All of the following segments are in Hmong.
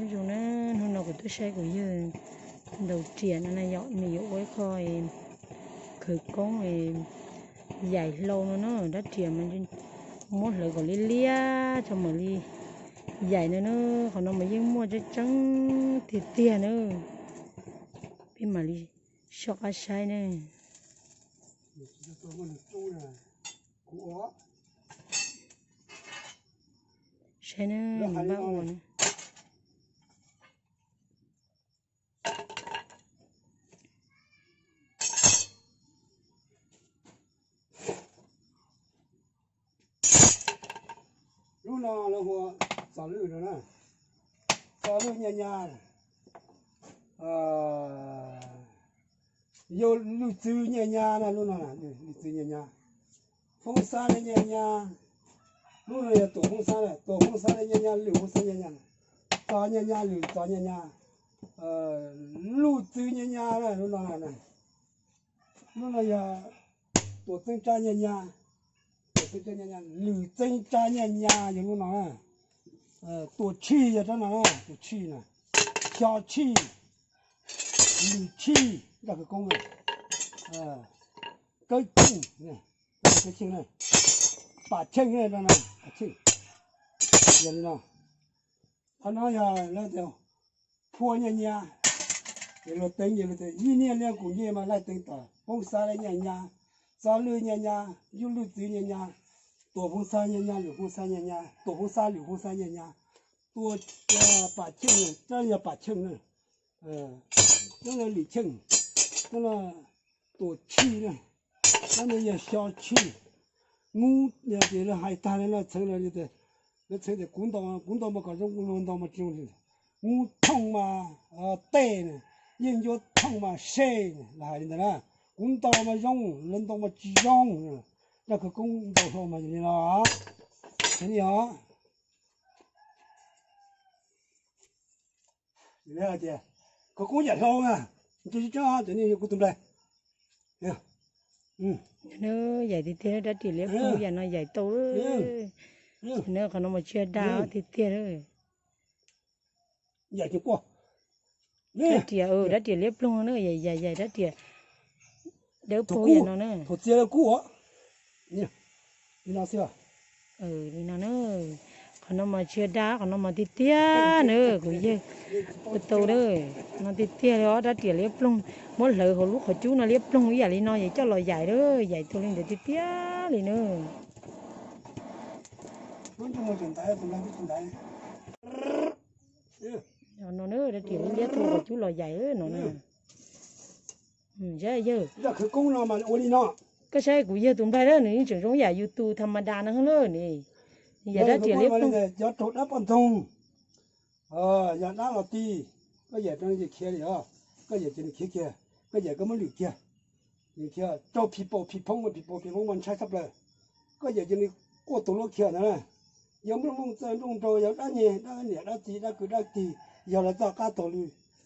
Zoo na, hnub no kuv tuaj saib kuv yawg ntaus riam no na yom, nws yuav ua ib qho khawv koob yaim hlau no na, rab riam mas muab hlawv kom liab liab tso mam li yaim no na, qhov no mas yeej muaj tseeb tseeb tiag tiag na. Peb mam li soj qab saib ne. Saib na, npaj ua na. Lub no lawv hu ua txos lwj no na, txos lwj nyas nyas, yog lwj txwv nyas nyas na, lub no lwj txwv nyas nyas, foob xab nyas nyas, lub no yog tuam foob xab, tuam foob xab nyas nyas, lwm foob xab nyas nyas, txos nyas nyas, lwm txos nyas nyas, lwj txwv nyas nyas na, lub no, lub no yog tuam txeeb tsab nyas nyas, tuam txeeb tsab nyas nyas, lwm txeeb tsab nyas nyas yog lub no na, tuam tshij yog tsab no na, tuam tshij na, xyo tshij, lwm tshij, nraj khawv koob, kawb cheej, kawb cheej, pam cheej, pam cheej, yog li no. Qhov no yog lawv tias phua nyas nyas, ces luag teev ces luag tias ib niaj liab kuv ncej mas laij teev tom foob xab nyas nyas, txos lwj nyas nyas, yub lwj txwv nyas nyas, tuam foob xab nyas nyas, lwm foob xab nyas nyas, tuam foob xab lwm foob xab nyas nyas, tuam pam cheej, tsab yog pam cheej na, tsab no lwm cheej, tsab no tuam tshij na, tsab no yog xyo tshij. Ngub ces lawv hais tag li no txheev lawv tias, lawv txheev tias kuv ntaus, kuv ntaus mas kom zoo, luag ntaus mas tsis zoo. Ngub thooj mas tej, yeej ncuab thooj mas sej, lawv hais li ntawd na. Kuv ntaus mas zoo, lawv ntaus mas tsis zoo. Nraj khawv koob ntaus hlau mas li no, li os. Tias khawv koob yaim hlau na, tsis tseeb, cov no yog kuv tus nplaig. Yaim tiag tiag, rab riam liab ploog yam no yaim tau. Qhov no mas tsis dag tiag tiag. Rab riam, rab riam liab ploog na, yaim yaim rab riam dawb paug yam no na. Thaum txias lawv kub, li no xwb. Li no na, qhov no mas tsis dag, qhov no mas tiag tiag na, kuv yawg ua tau na. No tiag tiag li os, rab riam liab ploog, muab hlawv hauv lub qhov cub no liab ploog ib yam li no es coj los yaim na, yaim tau li ntawd tiag tiag li na. No na, rab riam liab ploog qhov cub los yaim no na. Saib yawg, koj saib kuv yawg tus nplaig na, nws yeej tseem zoo yam yus tus tham ma das no na ne. Yam rab riam liab ploog, cov raug dab poj ntxoog, yog dab los ti, koj yaim rau nws ces khiav li os. Koj yaim ces nws khiav kiag, koj yaim koj muab lwm kiag, nws khiav rau phim paum phim phoob, phim paum phim phoob mas ntshai tshaj plaws. Koj yaim ces nws quaj tus luab khiav ntawd na. Yog nplooj nplooj txawj nplooj nraug, yog dab nyeg dab niam dab txiv dab kwv dab tij, yog lawv txoj qab taug lw,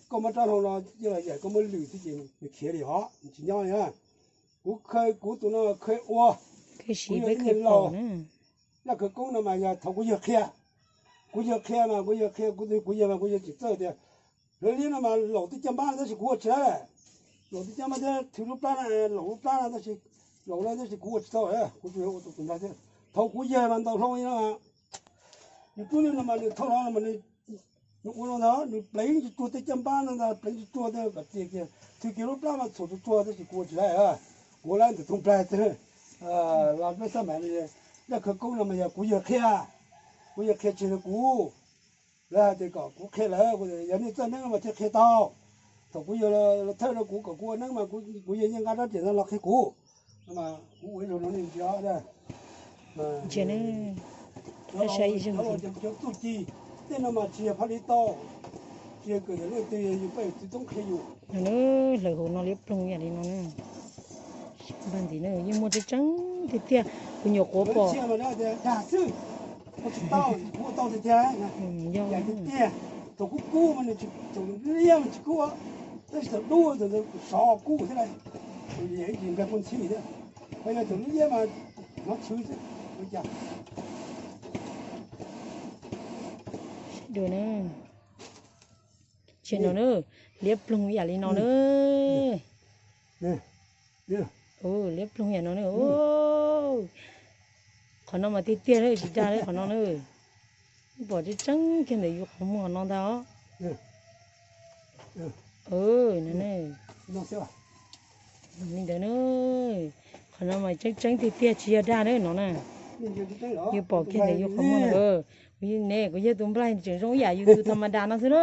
koj muab rab hlau no coj los yaim, koj muab lwm xwb ces nws khiav li os, nws tsis nyob li na. Kuv khaws kuv tus no khaws ua, kuv yog ib niag laus, nraj khawv koob no mas yog thaum kuv yawg qhia, kuv yawg qhia mas kuv yawg qhia, kuv tus, kuv yawg mas kuv yawg tsis txawj tias, lawv liab no mas laum tej caj npab no tab sis kuv ua tsis laib. Laum tej caj npab thiab thwv lub plab no, laum lub plab no tab sis, laum no tab sis kuv ua tsis tau, kuv tsuas yog ua tus tus nplaig xwb. Thaum kuv yawg mas ntaus hlau li no, nws twb li no mas nws thauj hlau no mas nws ua no ntag, nws pleev tsuag tsuag tej caj npab no ntag, pleev tsuag tsuag tej kom tias kiag, thwv kiag lub plab mas txhuam tsuag tsuag tab sis kuv ua tsis laib. Kuv laib ntawm tus nplaig xwb. Los peb xab mam li, nraj khawv koob no mas yog kuv yawg qhia, kuv yawg qhia tsis yog kuv. Lawv hais tias kom kuv qhia lawv, yog nej txawj neeb mas thiaj qhia tau. Thaum kuv yawg los thawj rau kuv kom kuv ua neeb mas kuv yawg yeej nqa rab riam no los qhia kuv. Kuv ua ib zaug no nej ntsia. Cov txuj ci tej no mas tsis yog pha li tau, tsis yog kom yog leej twg yus paj yus txiv txoob qhia yus. Hlawv hauv no liab ploog yam li no na. Npaj ntxiv na, yeej muaj tseeb tseeb tiag tiag, kuv nyuam qhuav pom. Dag xwb, ua tsis tau, kuv ua tau tiag tiag. Yog tiag tiag, thaum kub kub mas nws tsis, thaum liab mas tsis kub, tab sis thaum dub ntawd sov kub thiab lauj. Thaum liam ib ntsis nplaig kuj ntxhib thiab, ho yog thaum lub liab mas hnov chwv xwb, ua cas. Dua na. Tsis no na, liab ploog ib yam li no na. Liab ploog yam no na. Qhov no mas tiag tiag tsis dag li qhov no na. Pom tseeb tseeb kiag ntawm yus qhov muag qhov no ntag os. Li ntawd na, qhov no mas tseeb tseeb tiag tiag tsis yog dag na no na. Yus pom kiag ntawm yus qhov muag na. Ne kuv yog tus nplaig tseem zoo ib yam yus tus tha ma das no xwb na.